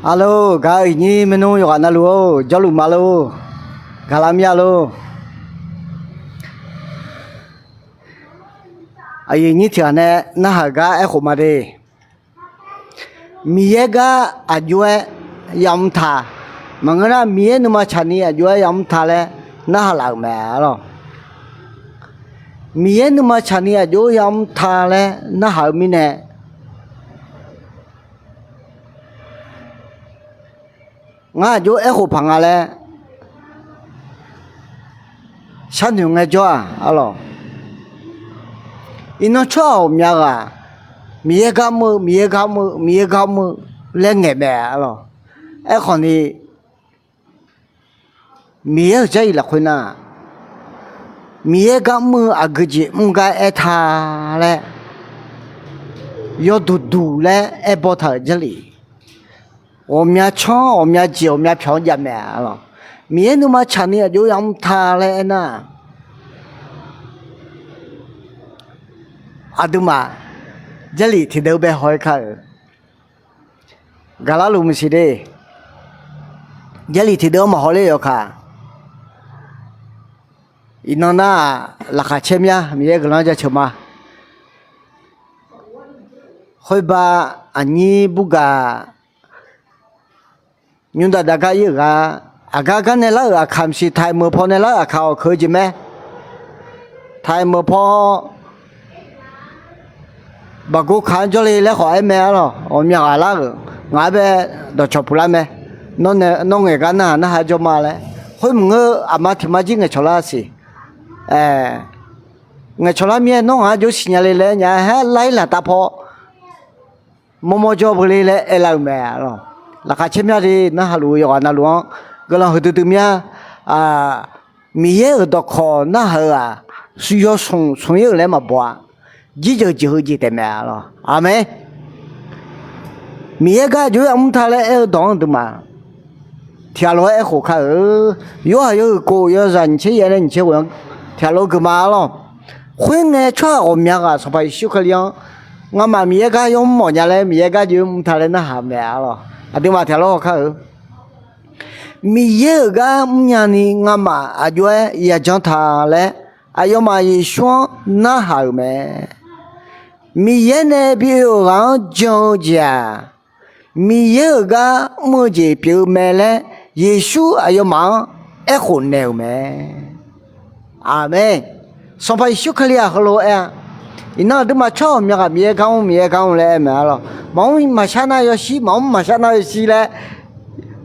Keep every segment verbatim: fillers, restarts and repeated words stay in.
Arlor, gaq-eu iqnyir maernmr yawqghaq navluf-or, jawrluf ma lor. Gaqlar mir-a lor. Aqyuif nyir tiq ghaq nae narhaq-euq gar aerkhof ma de. Miqyaer gar aqjox-aer yamr ta. Maqngeur nar, Miqyaer nuima tsaqni aqjox-aer yamr ta laer narhaq laf-euq mae arlawq. Miqyaer nuima tsaqni aqjox yamr ta laer narhaq-eu mirnae, ngar aqjox aerkhof paq nga laer sharnoeq ngaejawr-aq arlawq. Iqnan tsawrhaq ghawqmya ghaq Miqyaer gar mr-eu, Miqyaer gar mr-eu, Miqyaer gar mr-eu laer ngaeq mae arlawq. Aerkhawf ni, Miqyaer-euq Jarlif lafkhoer nar, Miqyaer gar mr-eu aqgeu jeq mr gar aer ta laer yawduq duq laer aer baw taq-euq Jarlif, ghawqmya tsanr, ghawqmya jeq, ghawqmya pyawq-anr jav mae arlawq. Miqyaer nuima tsaqni aqjox yamr ta laer aernar, aqduimaf Jarlif tiqdeuv bae haw-aer kar-euq. Gaqlar luf maqsiq de. Jarlif tiqdeuv-anr maqhaw ler yawkaq. Iqnan nar-aq, laqkhaq caer mya Miqyaer guiqlanq jaceuq ma. Khoerba aqnyir burgaq nymr dav dav gar ir-euq ghaq, aqgar gar nae lar-euq aqkaq maqsiq, taq-iq meuq paw nae lar-euq aqkaq awq keuq-eu jeq mae. Taq-iq meuq paw baqgov kaq-anr jawrle laer khawf aer mae arlawq. Ghawqmya ghaq lar-euq ngaq-anr bae dawqcawq puq lar mae. Nawr ngaeq gar narhaq narhaq jawr ma laer. Khoer maqngeur, aqma tiq ma jir ngaeqcawq lar siq. Ngaeqcawq lar mir-aer nawr ngaq-anr jawr siqnya le laer nya-aer haer lar-ir laqtav paw mawrmawr jawr beu le laer aerlar-eu mae arlawq. Laqkhaq caer mya de. Narhaq luf-eu yawqghaq navluf-anr guiqlanq huiqdui dui mya. Miqyaer-euq dawqkawq narhaq-eu-aq, yawsmq smq-ir-euq laer maqbaw-a. Jirjeuq jeuq-eu jeq taef mae arlawq. Aqmeq. Miqyaer gar aqjox-aer yamr ta laer aer-eu dawq-anr aqduimaf tiqghaq lof-aer aerkhof kar-eu. Yorhaq yawhuiq kof yawzaq nyiq tser yaef nae nyiq tser ghoeq-anr tiqghaq lof-aer geuf ma arlawq. Khoerngae tsawrhaq ghawqmya ghaq Sanqpaq Yeqsur Kali-anr ngamaf Miqyaer gar yawmr mawf nya laer Miqyaer gar aqjox-aer mr ta laer narhaq-eu mae arlawq. Aqduimaf tiqghaq lof-aer haw kar-eu. Miqyaer-euq gar mrnya ni ngamaf aqjox-aer yajanr ta laer aqyawfmaf Yeqsur-anr narhaq-euq mae. Miqyaer nae bi oe-euq ghaq-anr jan-eu jeq-aq, Miqyaer-euq gar mr-eu jeq pyeuf-eu mae laer Yeqsur aqyawfmaf-anr aerkhof naeq-euq mae. Aqmeq. Sanqpaq Yeqsur Kali-aq heulof-aer-a. Iqnan aqduimaf tsawrhaq ghawqmya ghaq Miqyaer gar mr, Miqyaer gar mr laer aer mae arlawq. Maqmr maqshar nar yawshir, maqmr maqshar nar yawshir laer,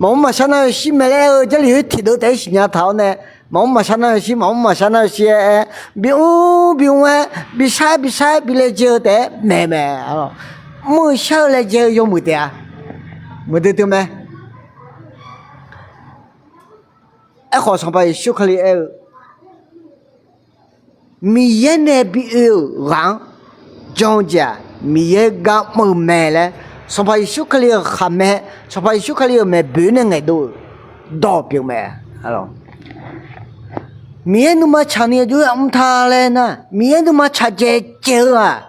maqmr maqshar nar yawshir mae laer aer-eu Jarlif khoer tiqdeuv taef-aer siqnya taq-awr nae, maqmr maqshar nar yawshir, maqmr maqshar nar yawshir aer-aer, bimr bimr-aer, bishar bishar-aer bi laejae-eu taef-aer maeq mae arlawq. Mr-eu shar-eu laejae-eu yawmuiq taef-a. Muiqdui dui mae. Aerkhawf Sanqpaq Yeqsur Kali aer-eu, Miqyaer nae bi oe-euq ghaq-anr jan-eu jeq-aq, Miqyaer gar mr-eu mae laer Sanqpaq Yeqsur Kali-euq khaqmae, Sanqpaq Yeqsur Kali-euq maeqboeq nae ngaeqdov-euq dawq pyeuf mae. Miqyaer nuima tsaqni aqjox-aer yamr ta laer nar, Miqyaer nuima tsaqjaev jaev-eu-aq,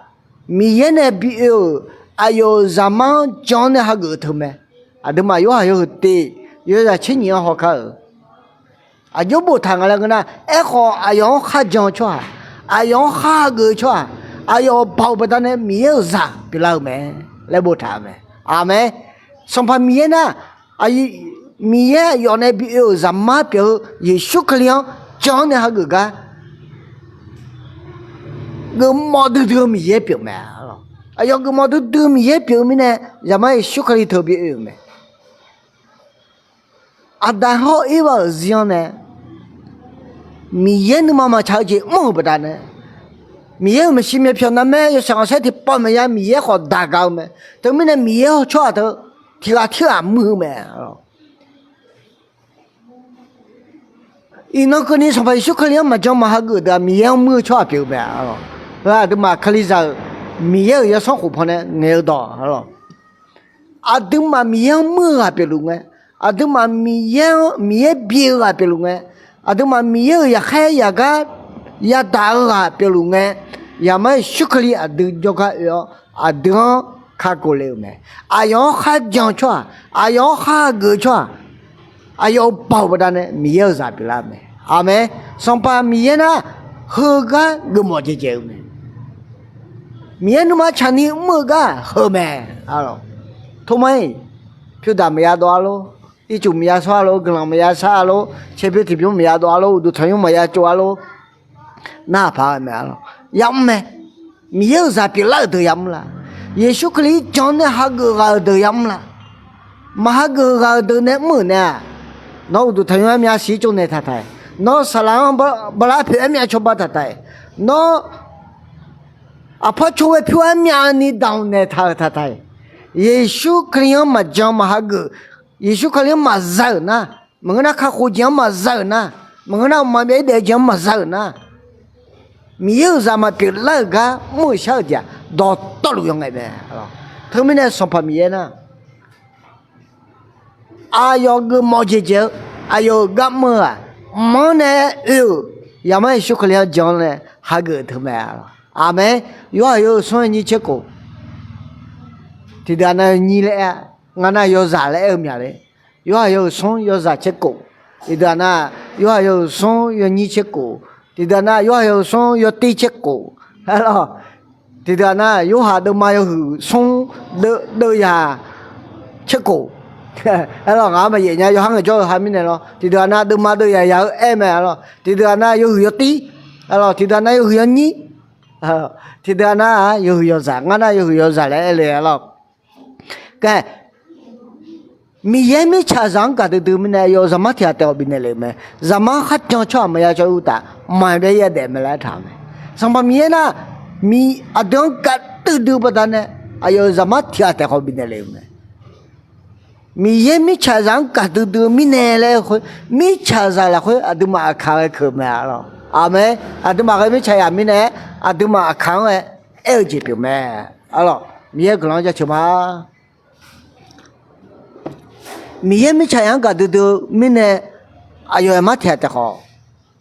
Miqyaer nae bi oe-euq aqyawf-euq zaqmar-anr jan-awr nae hageuf-eu teu mae. Aqduimaf Yorhaq yawhuiq tiv yawzaq tser nyiq-anr haw kar-euq. Aqjox boftaq nga laer ngeur nar, aerkhawf aqyawf-anr kharjan-eu tsawrhaq, aqyawf-anr khar hageuf-eu tsawrhaq, aqyawf baoq baqdanae Miqyaer-euq zaq pyeuflar-euq mae laer boftaq-euq mae. Aqmeq. Sanqpaq Miqyaer nar, Miqyaer aqyawf nae bi oe-euq zaqmar pyeuf-eu Yeqsur Kali-anr jan-awr nae hageuf gar geufmawf duidui-eu Miqyaer pyeuf mae. Aqyawf geufmawf duidui-eu Miqyaer pyeuf-eu mirnae, zaqmar Yeqsur Kali teu bi oe-euq mae. Aqda hawr Erbav-euq zir-anr nae Miqyaer nuima maqtsaq-eu jeq mr-euq baqdanae, Miqyaer-euq maeqshi myavpyawq narmaer yawshaef khanqsaer tiqpawf maqya Miqyaer khawf daq gaq-eu mae. Teumirnae Miqyaer-awr tsawrhaq teu tiqghaq tirghaq muiq-eu mae. Iqnan keuvni Sanqpaq Yeqsur Kali-anr maqjan maqhageuf deuq-aq, Miqyaer-anr muir-eu tsawrhaq pyeuf-eu mae. Heu aqduimaf Kalizaq-euq Miqyaer-euq yawsanr khof pawnae ngaeq-eu dawq arlawq. Aqduimaf Miqyaer-anr muir-eu ghaq pyeufluf ngae, aqduimaf Miqyaer-anr, Miqyaer bi-eu ghaq pyeufluf ngae, aqduimaf Miqyaer-euq yaqkhaer yaqgar yadaq-eu ghaq pyeufluf ngae, Zaqmar Yeqsur Kali aqdui jawrgar oe-awr, aqdui-anr kakhof le-euq mae. Aqyawf-anr kharjan-eu tsawrhaq, aqyawf-anr kharhageuf-eu tsawrhaq, aqyawf-euq baoq baqdanae Miqyaer-euq zaq pyeuflar-eu mae. Aqmeq. Sanqpaq Miqyaer nar, heugar geufmawf dzaeqdzaeq-eu mae. Miqyaer nuima tsaqni mr-eu gar heu mae. Toma-iq, pyurdaq maqya dov-a lor, ircuf maqya shawr-a lor, guiqlanq maqya shar-a lor, caerbymr tiqbymr maqya dov-a lor, uqduq tanqnymr maqya tsov-a lor, narhaq paq-aer mae-a lor. Yamr mae. Miqyaer-euq zaq pyeuflar-euq deuq yamr la? Yeqsur Kali-anr jan-anr nae hageuf ghaq-euq deuq yamr la? Maq hageuf ghaq-euq deuq nae mr-euq nae-aq, nawr uqduq tanqnymr armyav siq tsovnaeq taq taq-iq, nawr saqlaq-anr bala poeq armyav cawba taq taq-iq, nawr aqpar cawghae pyur armyavni damqnaeq taq-euq taq taq-iq, Yeqsur Kali-anr maqjan maq hageuf, Yeqsur Kali-anr maqza-euq nar, maqngeur nar kakhof jeq-anr maqza-euq nar, maqngeur nar mqmaq maqbyav-ir daef-eu jeq-anr maqza-euq nar, Miqyaer-euq zaq maqpyeuf lar-euq gar mr-euq shar-euq jeq-aq, dawqtawvluf yawf ngae mae. Teumirnae Sanqpaq Miqyaer nar, aqyawf geufmawf dzaeqdzaeq-eu, aqyawf-euq gar mr-eu-aq, mq-anr nae oe-euq Zaqmar Yeqsur Kali-anr jan-anr nae hageuf-eu teu mae. Aqmeq. Yorhaq yawhuiq smr yawnyir tser khof, tiqdeuq-aq nar yawnyir laer aer-a, ngar nar yawzaq laer aer-eu myaeq le. Yorhaq yawhuiq smr yawzaq tser khof, tiqdeuq-aq nar, Yorhaq yawhuiq smr yawnyir tser khof, tiqdeuq-aq nar Yorhaq yawhuiq smr yawtir tser khof, aerlawq. Tiqdeuq-aq nar Yorhaq deuvma yawhuiq smr deuvzaq tser khof, aerlawq. Ngaq-anr maqyaef nya, yawqha ngaeqjawr-eu ha mirnae lawr. Tiqdeuq-aq nar deuvma deuvzaq yaq-eu aer mae, aerlawq. Tiqdeuq-aq nar yawhuiq yawtir, aerlawq. Tiqdeuq-aq nar yawhuiq yawnyir, tiqdeuq-aq nar yawhuiq yawzaq, ngar nar yawhuiq yawzaq laer aer le, aerlawq. Khaer, Miqyaer mirtsaqzaq-anr gaqdui dui mirnae aqyawf-euq zaqmar tiq ghaq taef khawf bifnaeq lef-euq mae. Zaqmar-anr kharjan-eu tsawrhaq maqya cawv-eu uqtaf, maqbyav-ir daef mae laer aertaq-euq mae. Sanqpaq Miqyaer nar, aqdui-anr gaqdui dui baqdanae aqyawf-euq zaqmar tiq ghaq taef khawf bifnaeq lef-euq mae. Miqyaer mirtsaqzaq-anr gaqdui dui-eu mirnae laer aer-eu khoer, mirtsaqzaq lafkhoer aqduimaf aqkaq ghae keuq mae, aerlawq. Aqmeq. Aqduimaf ghae mirtsaqzaq mirnae, aqduimaf aqkaq-anr ghae aer-eu jeq pyeuf mae, aerlawq. Miqyaer guiqlanq-anr jaceuq ma. Miqyaer mirtsaqzaq-anr gaqdui dui-eu mirnae, aqyawf zaqmar tiq ghaq taef khawf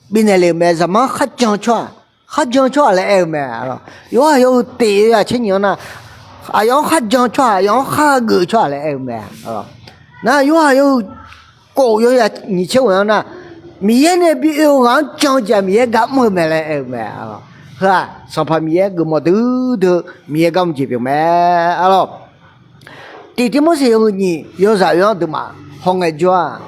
bifnaeq lef-euq mae. Zaqmar kharjan-eu tsawrhaq, kharjan-eu tsawrhaq laer aer-eu mae, aerlawq. Yorhaq yawhuiq tiq yawzaq tser nyiq-anr nar, aqyawf-anr kharjan-eu tsawrhaq, aqyawf-anr kharhageuf-eu tsawrhaq laer aer-eu mae, aerlawq. Nar Yorhaq yawhuiq khof yawzaq nyiq tser ghoeq-anr nar, Miqyaer nae bi oe-eu ghaq-anr jan-eu jeq-aq Miqyaer gar mr-eu mae laer aer-eu mae, aerlawq. Heu-aq Sanqpaq Miqyaer geufmawf duidui-eu Miqyaer gar mr jeq pyeuf mae, aerlawq. Tiq Tirmorseq yawhuiq nyiq yawzaq oe-anr aqduimaf hawngae jawr-aq,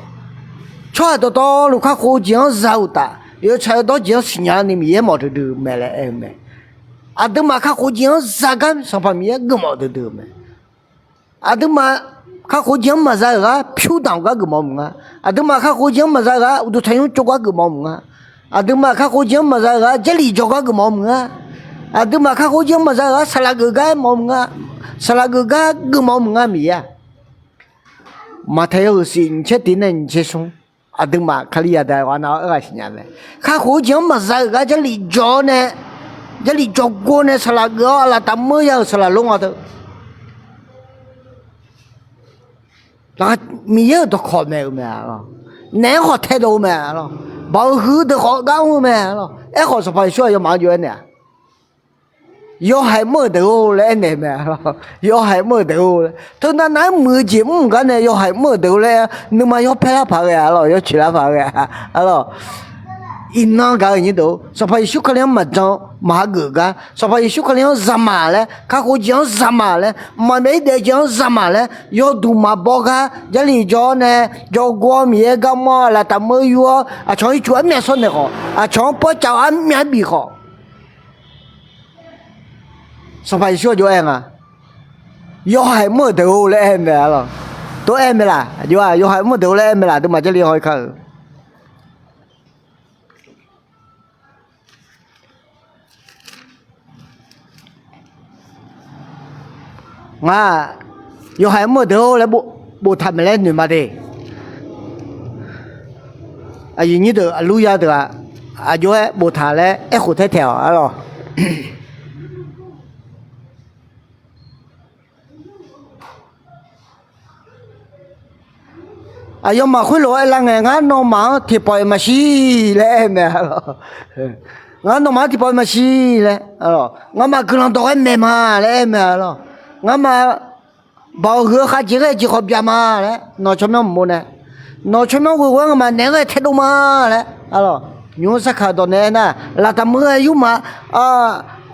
tsawrhaq dawqtawvluf kakhof-eu jeq-anr za-eu uqtaf, yawtsaq yawdawr jeq-anr siqnya ni Miqyaer mawf duidui-eu mae laer aer-eu mae. Aqduimaf kakhof jeq-anr za gar Sanqpaq Miqyaer geufmawf duidui-eu mae. Aqduimaf kakhof jeq-anr maqza-euq gar pyur damq-eu gar geufmawf mq nga. Aqduimaf kakhof jeq-anr maqza-euq gar uqduq tanqnymr tsov gar geufmawf mq nga. Aqduimaf kakhof jeq-anr maqza-euq gar Jarlif jawr gar geufmawf mq nga. Aqduimaf kakhof jeq-anr maqza-euq gar saqlaq geuf gar mawf mq nga. Saqlaq geuf gar geufmawf mq nga Miqyaer-aq. Maqtaeq yawhuiq siq nyiq tser tiq nae nyiq tser smr, aqduimaf Kali yadaq-eu ghaq nav-awr aerghaq siqnya mae. Kakhof-eu jeq-anr maqza-euq gar Jarlif jawr-awr nae, Jarlif jawrgor nae saqlaq geuf-awr aqlaf taf meur ya-euq saqlaq lor nga teu. Miqyaer-euq dawqkawq maeq-eu mae, naef-aer khawf taedov-eu mae, baoq-eu huiq-eu deuq khawf gar mr-eu mae, aerkhawf Sanqpaq Yeqsur-aq yawmaf-anr jov-aer naeq-aq, yawhaiq mr-euq deuq-or laer aernaeq mae, yawhaiq mr-euq deuq-or laer. Teunav nav-aer muiq-eu jeq mr-euq gar nae yawhaiq mr-euq deuq-or laer nuima yawpaer lar paq-aer ghae-a lawq, yawcoeq lar paq-aer ghae-a lawq. Iqnan gaq-eu nyir deuq-or, Sanqpaq Yeqsur Kali-anr maqjan maqhageuf-eu gar, Sanqpaq Yeqsur Kali-anr zaqmaq laer, kakhof jeq-anr zaqmaq laer, maqbyav-ir daef jeq-anr zaqmaq laer yawduq maqbaw gar Jarlif jawr-awr nae, jawrgor-awr Miqyaer gar mawr-awr aqlaf taf meur yur-awr aqcawq-anr ircuf armyav shawr naeq khawf, aqcawq-anr pawrcav-awr armyav bif khawf, Sanqpaq Yeqsur-anr jov-aer nga, yawhaiq mr-euq deuq-or laer aer-eu mae, a lawq. Tov-aer mae laq, aqjox-aq yawhaiq mr-euq deuq-or laer aer mae laq, aqduimaf Jarlif hawr-ir kar-eu. Ngar yawhaiq mr-euq deuq-or laer boftaq maeq laer noeq ma de. Aqyuif nyir deuq aqlur ya deuq-aq, aqjox-aer boftaq laer aerkhof taer taeq-awq, a lawq. Aqyawfmaf khoerlof-aer aerlar ngae, ngar nawmaf-anr tiqpawf-iq maqshir laer aer-eu mae, a lawq. Ngar nawmaf-anr tiqpawf-iq maqshir laer, a lawq. Ngamaf guiqlanq dawq-aer maeq ma laer aer-eu mae, a lawq. Ngamaf baoq huiq-eu khavjeq ghae jeq khawf byaq ma laer nawq tsawrmyanr mqmov nae, nawq tsawrmyanr ghoe ghoe-aer ngamaf naeq-anr ghae taedov ma laer, arlawq, nymq-mr sarkaq-eu dawq nae aernar, laqtaq meuq-eu yurmaf,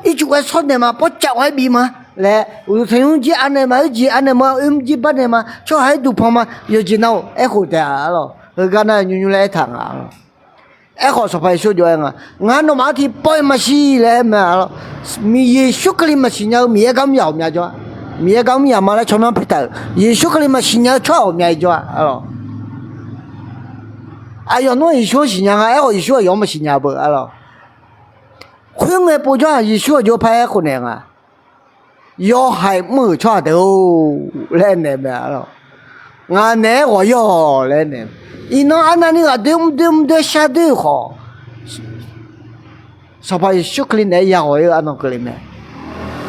ircuf ghae shawr naeq ma, pawrcaf ghae bif ma laer, uqduq tanqnymr jir anaeq ma, oerjeq anaeq ma, oermr jir bar naeq ma, tsawrhaq-aer duqpanq ma, yawqjeq nar-aq aerkhof taef-a, arlawq, heugar nar nymr nymr laer aertaq nga, arlawq. Aerkhawf Sanqpaq Yeqsur jov-aer nga, ngar nawmaf-anr tiqpawf-iq maqsiq laer aer mae, arlawq. Miqyaer Yeqsur Kali maqsiq nya-eu Miqyaer gar mr yaq ghawqmya jawr-a. Miqyaer gar mr yaq ma laer tsawrmyanr pyaeq taq-euq Yeqsur Kali maqsiq nya-eu tsawrhaq ghawqmya-iq jawr-a, arlawq. Aqyawf nmr-aq Yeqsur-anr siqnya nga, aerkhawf Yeqsur aqyawf-anr maqsiq nya beu, arlawq. Khoerngae povjawr-aq Yeqsur aqjox paq-aer khof naeq nga, yawhaiq mr-euq tsawrhaq deuq-or laer naeq mae, arlawq. Ngaq naeq-aer ghawq yawr-awq laer naeq. Iqnan arnavni ghaq doer mr doer mr doer shar doer-euq khawf, Sanqpaq Yeqsur Kali naeq-aer yaghawq ir-eu arnan keuvle mae.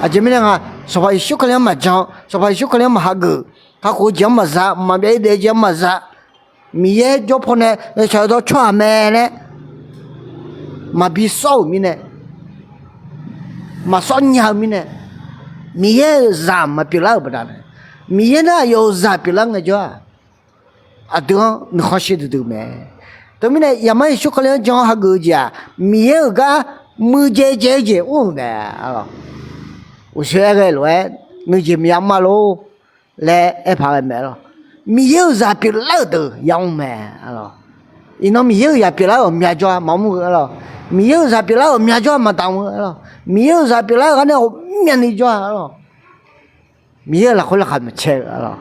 Aqjeq mirnae nga, Sanqpaq Yeqsur Kali-anr maqjan, Sanqpaq Yeqsur Kali-anr maqhageuf, kakhof-eu jeq-anr maqza, mqmaq byav ir daef-eu jeq-anr maqza, Miqyaer jawr pawnae yawshaq-eu dawr tsawrhaq mae laer maqbi sawr-euq mirnae, maqsawr nya-eu mirnae, Miqyaer-euq zaq maqpyeuflar-euq baqdanae, Miqyaer nar aqyawf-euq zaq pyeuflar ngaejawr-aq, aqdui-anr nuikhanr sher duidui mae. Teumirnae Yaqmar Yeqsur Kali-anr jan hageuf-eu jeq-aq, Miqyaer-euq gar muiqdzaeq dzaeq-eu jeq mr-euq mae, arlawq. Uqshoe aer ghae lof-aer nuijeq maqya mr-a lor laer aer paq ghae mae, arlawq. Miqyaer-euq zaq pyeuflar-euq deuq yamr mae, arlawq. Iqnan Miqyaer-euq zaq pyeuflar-euq ghawqmya jawr-a, maqmr-eu, arlawq. Miqyaer-euq zaq pyeuflar-euq ghawqmya jawr-a, maqdaq mr-eu, arlawq. Miqyaer-euq zaq pyeuflar-euq gar nae ghawqmyani jawr-a, arlawq. Miqyaer-euq lafkhoer laqkhaq maqcae-eu, arlawq.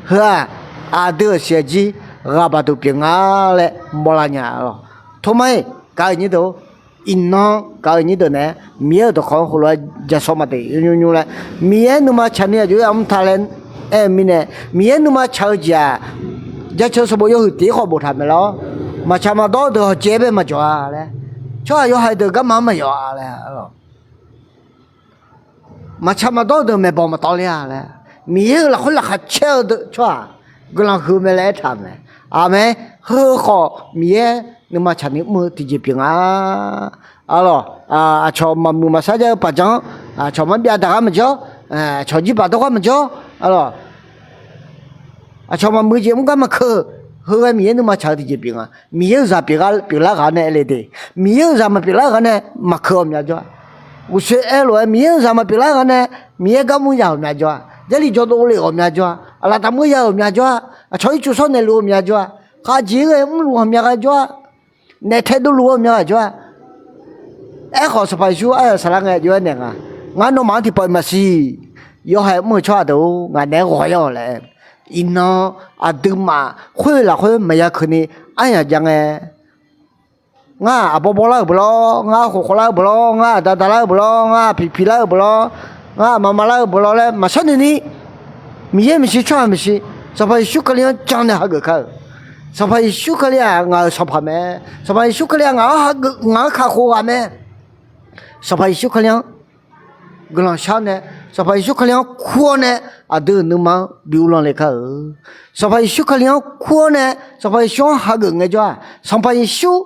Heu-aq, aqdui-euq siq-aq jir ghaq baqduq pyeuf nga laer mawrlar nya, arlawq. Tormar-iq gaq-eu nyir deuq-or, iqnan gaq-eu nyir deuq naeq-aer Miqyaer-euq dawqkawq-anr heulof-aer ja shawr ma de, nymr nymr laer, Miqyaer nuima tsaqni aqjox-aer yamr ta laer aer-eu mirnae, Miqyaer nuima tsaq-eu jeq-aq, jaceuq sanqbof yawhuiq tiq-ir khawf boftaq mae lawr. Maqtsaq maqdawr-eu deuq hawqjaev-aer bae maqjawq-a laer, tsawrhaq yawhaiq deuq garma-anr maqyawf-a laer, arlawq. Maqtsaq maqdawr-eu deuq maeqbawq maqtawv ler-a laer, Miqyaer-euq lafkhoer laqkhaq caer-eu deuq tsawrhaq guiqlanq huiq-eu mae laer aertaq-euq mae. Aqmeq. Heu khawf Miqyaer nuima tsaqni mr-eu tiqjeq pyeuf nga, arlawq. Aqcawq maqmuiq maqsar jar-eu paqjan-anr, aqcawq marbyav daq ghar maqjawr, aqcawq jirbaq dawr ghar maqjawr, arlawq. Aqcawq maqmuiq jeq mr gar maqkeuq, heu ghae Miqyaer nuima tsaq-eu tiqjeq pyeuf nga. Miqyaer-euq zaq pyeuflar ghaq-anr nae aer le de, Miqyaer-euq zaq maqpyeuflar-eu ghaq nae maqkeuq ghawqmya jawr-a. Uqshoe aer lof-aer Miqyaer-euq zaq maqpyeuflar-eu ghaq nae Miqyaer gar mr ya ghawqmya jawr-a, Jarlif jawrdov le ghawqmya jawr-a, aqlaf taqmur ya ghawqmya jawr-a, aqcawq ircuf shawr naeq luf ghawqmya jawr-a, khaqjeq ghae mrluf ghawqmya ghae jawr-a, naef taedov luf ghawqmya ghaq jawr-a. Aerkhawf Sanqpaq Yeqsur aryaq saflar ngae jov-aer naeq nga, ngar nawmaf-anr tiqpawf-iq maqsiq, yawhaiq mr-eu tsawrhaq deuq-or, ngaq naeq-aer ghawq yawr-awq laer. Iqnan aqduimaf khoer-eu lafkhoer maqya keuvni aryaq jav ngae, ngar-aq aqbawr bawrlar-euq beuq lawr, ngar khof khawvlar-eu beuq lawr, ngar aqda dalar-eu beuq lawr, ngar aqpiq piqlar-eu beuq lawr, ngar aqma malar-eu beuq lawr laer maqshar noeq ni, Miqyaer maeqshi tsawrhaq maeqshi, Sanqpaq Yeqsur Kali-anr jan nae hageuf kar-euq. Sanqpaq Yeqsur Kali-aq ngaq-euq sanqpaq mae. Sanqpaq Yeqsur Kali-aq ngaq-anr hageuf, ngaq-anr kakhof ghaq mae. Sanqpaq Yeqsur Kali-anr guiqlanq shar nae, Sanqpaq Yeqsur Kali-anr kur-awr nae aqdui-euq nuima-anr bi uvlanr le kar-euq. Sanqpaq Yeqsur Kali-anr kur-awr nae Sanqpaq Yeqsur-anr hageuf ngaejawr-aq, Sanqpaq Yeqsur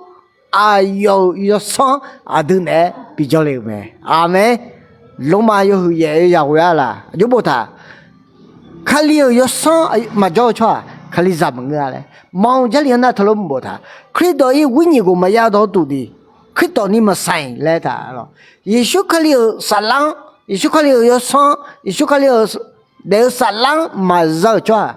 aqyawf-euq yawsanr aqdui naeq-aer bi jawrle-euq mae. Aqmeq. Lormav yawhuiq yaef-eu yaghoe-a laq aqjox boftaq, Kali-euq yawsanr maqjawr-eu tsawrhaq Kalizaq maqngeur-a laer, manq-eu Jarlif-anr nar teulof mq boftaq, Kardawq-ir wirnyiq ghof maqya dawq duq ni, Kardawq ni maqsaq-iq laer taq, Yeqsur Kali-euq saflar-anr, Yeqsur Kali-euq yawsanr-anr, Yeqsur Kali-euq daef-eu saflar-anr maqza-euq tsawrhaq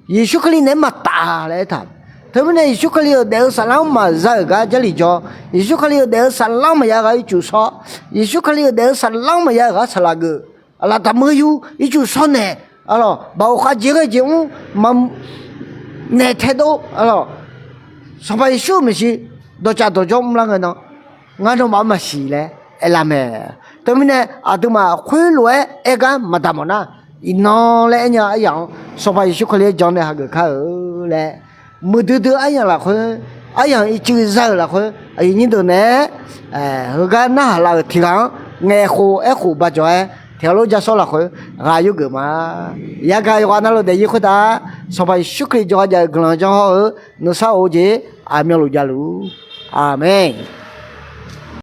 Yeqsur Kali naeq-aer maqtaf laer aertaq. Teumirnae Yeqsur Kali-euq daef-eu saflar-anr maqza-euq gar Jarlif jawr, Yeqsur Kali-euq daef-eu saflar-anr maqya ghaq ircuf shawr, Yeqsur Kali-euq daef-eu saflar-anr maqya ghaq saqlaq geuf, aqlaf taqmur yur ircuf shawr naeq, arlawq, baoq khavjeq ghae jeq mr, naeq taedov, arlawq, Sanqpaq Yeqsur-euq maeqshi dawqcaf dawqjawr mrlar ngae nan, ngar nawmaf-anr maqsiq laer aerlar mae. Teumirnae aqduimaf khoerlof-aer aer gar maqdaq mawf nar, iqnan laer aernya aryaq-anr Sanqpaq Yeqsur Kali-aer jan nae hageuf kar-eu laer, muiqdui dui aryamq lafkhoer, aryamq ircuf za-euq lafkhoer aqyuif nyir deuq naeq-aer heugar narhaq laf-euq tiq ghaq-anr ngaeqkhof aerkhof bajawq-aer tiq ghaq lof ja shawr lafkhoer ghaq yurgeuf ma. Yagaq yawqghaq navluf daefzir khoertav Sanqpaq Yeqsur Kali jawrgar jav-eu guiqlanq janr hawr-eu nuisar of-eu jeq aqmyanluf javluf. Aqmeq.